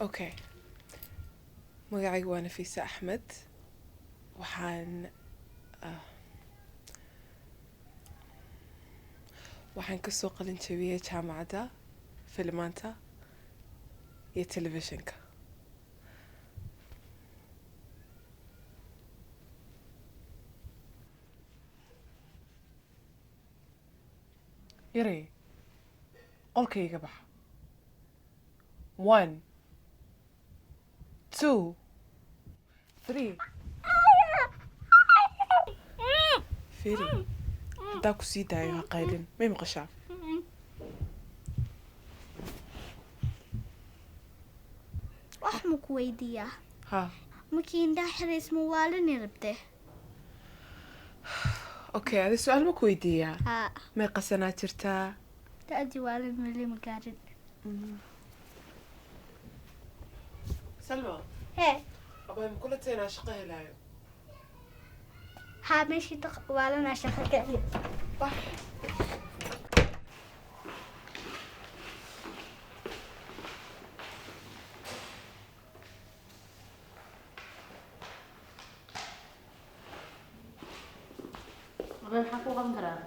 Okay, magacaygu waa Nafiisa Axmed. Waxaan ah, waxaan kasoo qalin jabiyey jaamacadda filimaanta iyo telefishinka. Yaray, qolkayga baxa. One, two, three. Fiiri, haddaa ku sii daayo ha qaylin, may maqashaa? Wax ma ku weydiiyaa? Ha. Markii indhaha xirays ma waalini rabte? Okay, adi su-aal ma ku weydiiyaa? Haa. Meeqa sanaa jirtaa? Da'dii waalin weli ma gaarin. Salma. Hee. Abay, ma kula taynaa shaqo helaayo? Haa, meeshii daq waalanaa shaqo ka hel. Bax. Abay, maxaa kuu qaban karaa?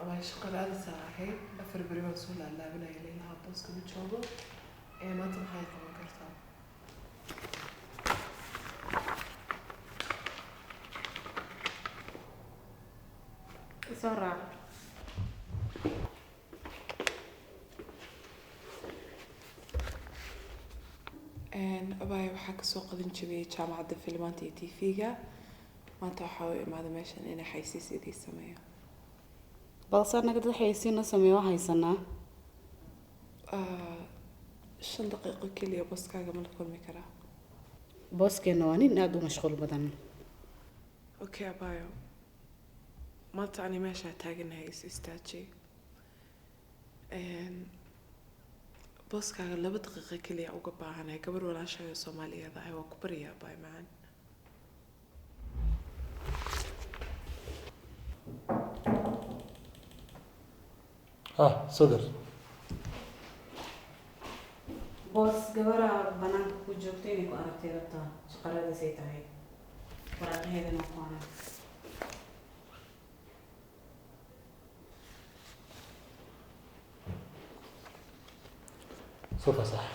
Abay, shaqo la-aansa ahayd, 4 beri baan soo laalaabanaya, leelaha booska ma joogo. Maanta maxay qaban kartaa? Soo raac. Abay, waxaa kasoo qalin jabiyey jaamacadda filimaanta iyo TV-ga. Maanta waxaa u imaaday meeshan inay xaysiis idiin sameeyo. Balse annaga dad xayeysiin noo sameeyo waa haysanaa. Ah, 5 daqiiqo keliya booskaaga ma la kulmi karaa? Booskeenna waa nin aada u mashquul badan. Okay abayo, maanta ani meeshaa taaganahay is istaaji. Booskaaga 2 daqiiqo keliya uga baahanahay, gabar walaashayo Soomaaliyeed ah. Waa ku baryaa, abayo macaan. Ha, soo gar. Boos, gabaraa banaanka ku joogto inay ku aragtay rabtaa, shaqaradiisay tahay, waraaqaheedana ku arag. Soo fasax.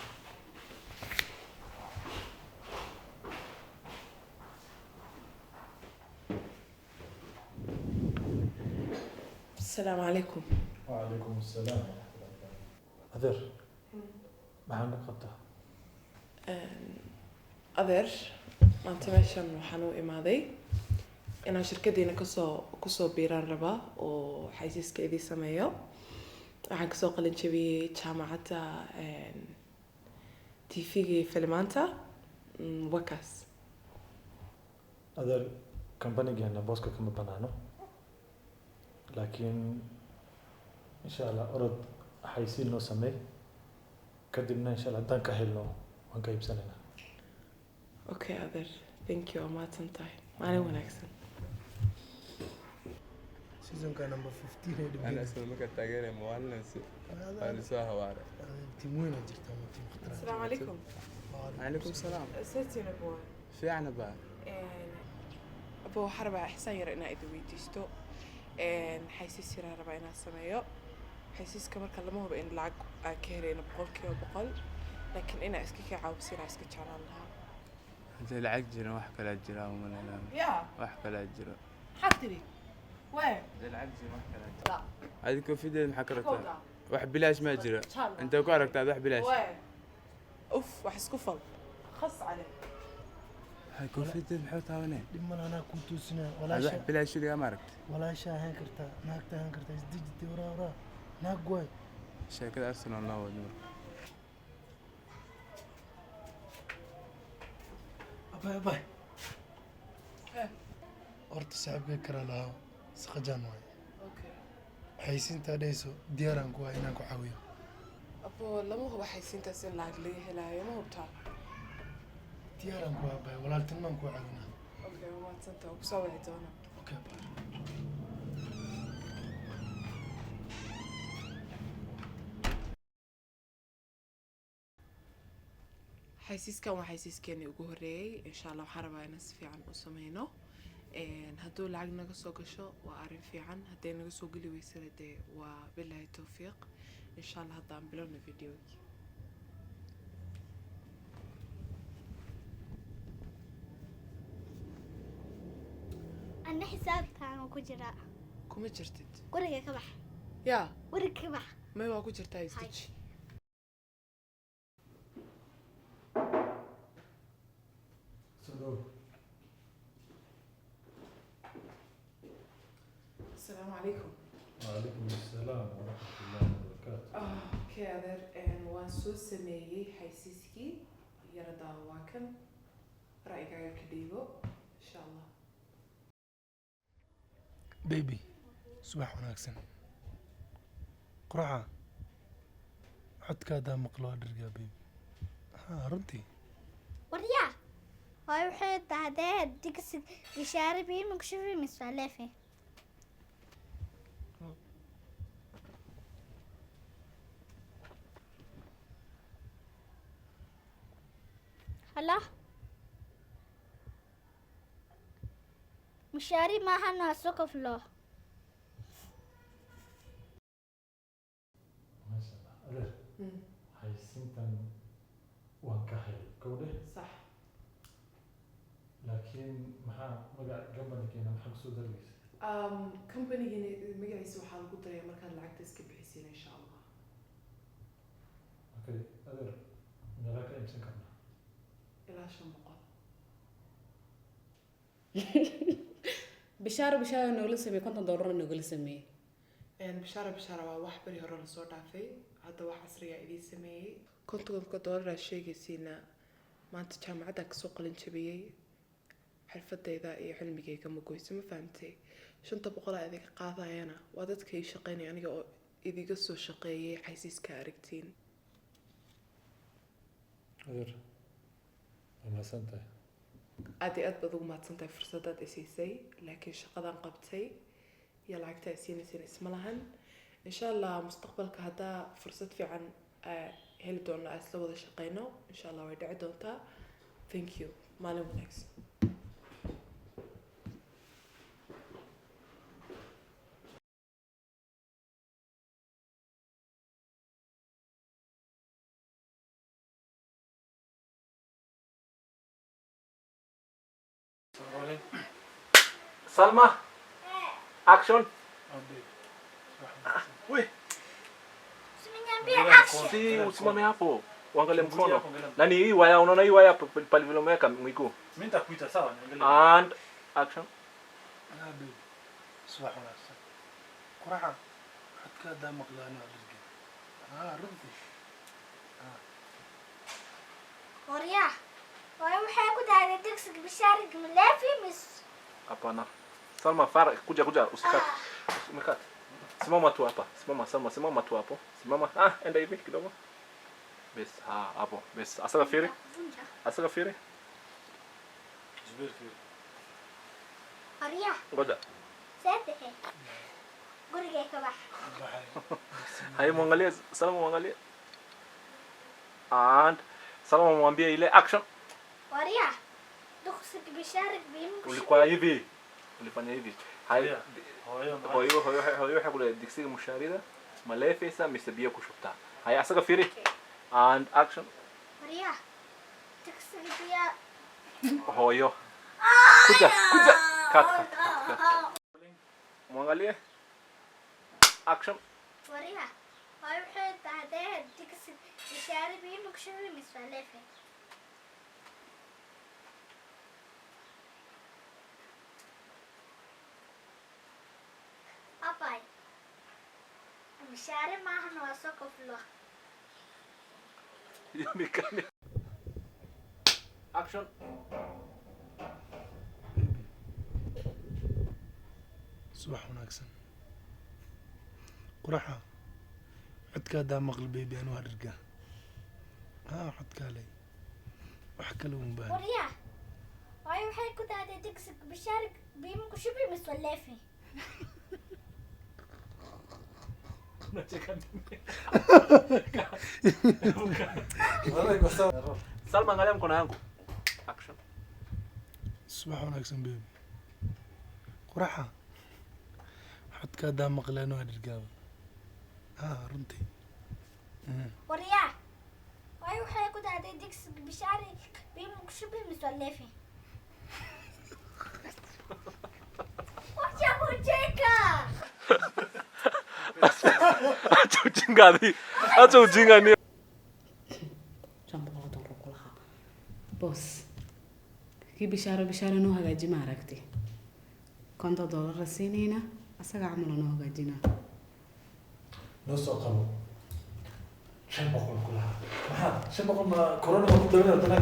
Asalaamu calaykum. Wacalaykum asalaam waraxmatullahi wabarakaatu. Adeer, maxaan ku qabtaa? Adeer, maanta meeshan waxaan u imaaday inaan shirkadiina kasoo biiraan rabaa oo xaysiiska idii sameeyo. Waxaan kasoo qalin jabiyey jaamacadda TV-ga iyo filimaanta. Wakaas. Adeer, companygeena booska kama banaano, laakiin insha Allah orod xaysiin noo sameey, kadibna insha Allah haddaan ka helno waan ka iibsanaynaa. Okay adeer, thank you, waa mahadsan tahay, maalin wanaagsan. Seasonka number 15 ee Ana dhibgeeda. Isla markaa taageeraya maalinasi waa lasoo hawaaray. Team weyn aa jirta ama team khatar. Asalaamu calaykum. Calaykum salaam. Seetiin, abwa? Fiicna baa. Abo, waxaa rabaa ixsaan yar inaa idin weydiisto. Xaysiis yaraan rabaa inaan sameeyo. Xaysiiska marka lama hubo in lacag aan ka helayno 100%, laakiin inaa iska kaa caawiso inaa iska jeclaan lahaa. Hadday lacag jirin, wax kalaa jira umaleynaa. Yaa? Wax kalaa jiro. Maxaad tiri? Wee? Hadday lacag jirin, wax kalaa jiro. Adi koofideed maxaa ka rabtaa? Wax bilaash maa jira? Intee ku aragtaa wax bilaash? Wee, uf, wax isku fal, khas cale. Hay, koofideed maxay taabanee? Dhib male, anaa kuu toosinaya. Ad Walaasha. Wax bilaash weligaa ma aragti. Walaasha ahaan kartaa, naagta ahaan kartaa, isdejitay, waraa waraa naag waay. Sheekada Arsenal noo wad marka. Abay, abay, horta saaxiibkay karaa lahaa, saqajaan waay. Xaysiintaa dhehayso diyaaraan ku waa inaan ku caawiyo. Abo, lama hubo xaysiintaas in lacag laga helaayo, ma hubtaa? Diyaaraan ku waa, abay, walaaltinimaan ku caawinaa. Okay, waa mahadsantahay, waa kusoo wici doonaa. Okay, abay. Xaysiiskan waa xaysiiskeeni ugu horreeyey. Insha Allah waxaan rabaa inaan si fiican u sameyno. Hadduu lacag naga soo gasho waa arrin fiican, hadday naga soo geli weysana dee waa bilaahi towfiiq. Insha Allah hadda aan bilowna videogii. Anna xisaabtaan ku jiraa. Kuma jirtid. Guriga ka bax. Yaa. Guriga ka bax. May, waa ku jirtaa, isdeji. Soo dhow. Asalaamu calaykum. Wacalaykum assalaam waraxmat ullahi wabarakaatu. Okay adeer, waan soo sameeyey xaysiiskii yaradaa, waa kan, ra'yigaaga ka dhiibo insha Allah. Baby, subax wanaagsan. Quraca, codkaadaa maqlo waa dhergaa, baby. Haa, runtii. Waryaa, hooyo waxay tahdee digsi bishaare biyo ma ku shubi mise waa leefi? Halo, mishaari maahan, waa sokoflo. Maasha Allah, adeer. Xaysiintan waan ka helay, gowdhe. Sax. Laakiin maxaa magaca companykeena maxaa kusoo dari weysa? Companygina magaciisa waxaa lagu daraya markaad lacagta iska bixisiin, insha Allah. Okay adeer, meelaa ka iibsan karnaa? Ilaa 500. Bishaaro bishaaro noogala sameeyey, $50 noogala sameeyey. Bishaara bishaara waa wax beri hore lasoo dhaafay, hadda wax casrigaa idiin sameeyey. $50-kaa sheegaysiina, maanta jaamacadda kasoo qalin jabiyey, xirfadayda iyo cilmigayga ma goyso, ma fahamtay? 500-aa idinka qaadayana waa dadka ii shaqeynaya, aniga oo idiga soo shaqeeyay xaysiiska aragtiin. Adeer, waa mahadsan tahay. Aad iyo aad baad ugu mahadsan tahay fursadaad i siisay, laakiin shaqadan qabtay iyo lacagta ay siinayseen isma lahan. Insha Allah mustaqbalka haddaa fursad fiican heli doono aan isla wada shaqeyno, insha Allah way dhici doontaa. Thank you, maalin wanaagsan. Salma, action. Ah, baby, subax wanaagsan. We, Usiniambie action. si usimame hapo, uangalie mkono. Nani hii waya, unaona hii waya pale vile umeweka miguu. Mimi nitakuita, sawa, niangalie. And action. Ah, baby, subax wanaagsan. Quraca, codkaadaa maqlaan waa dhergaa. Haa, runtii. Waryaa, hooyo waxay ku dahday digsiga bishaariga ma leefi mise? Hapana. Salma, fara, kuja kuja, usikate. Umekata. Simama tu hapa. Simama Salma, simama tu hapo. Simama. Ah, enda hivi kidogo. Bes, ha, hapo. Bes. Asaga fiiri. Vunja. Asaga fiiri. Zubair fiiri. Waryaa. Ngoja. See tahay? Gurigay ka bax. Baxay. Hai, muangalie Salma, muangalie. And Salma, mwambie ile action. Waryaa, dugsiga bishaariga biyo ma ku shubi? Ulikuwa hivi. Ulifanya hivi. Hai. Yeah. Hooyo maxaa? Hooyo, hooyo, hooyo waxay ku leedahay digsiga mushaarida ma leefaysaa mise biyo ku shubtaa? Haya, asaga fiiri. And action. Waryaa, digsiga biyo. Hooyo. Kuja, kuja. Cut, cut, cut, cut. Muangalie. Action. Waryaa, hooyo waxay tahdee digsiga bishaari biyo ma ku shubi mise waa leefi? Abay, mishaari maahan, waa sokoflo. Mikali. Action. Baby, subax wanaagsan. Quraxa, codkaadaa maqli, baby, anu waa dhergaa. Haa, codkaaley, wax kale uma baahni. Waryaa, hooyo waxay ku dahday digsiga bishaari biyo ma ku shubi mise waa leefi? Unacheka nini? Salma, angalia mkono yangu. Action. Subax wanaagsan, baby. Quraxa, codka haddaa maqlaan waa dhergaaba. Haa, runtii. Waryaa, hooyo waxay ku dhahday digsiga bishaari biyo ma ku shubi mise waa leefi? Wacha kucheka. Acha ujinga adi. Acha ujinga ni. $500 ku lahaa, boss. Kii Bishaaro, Bishaaro noo hagaaji. Ma aragti, $50 siinayna asaga camala noo hagaajinaa. Noo soo qabo. 500 ku lahaa. Maxaa 500 ma corona ma ku dawin? Haddana.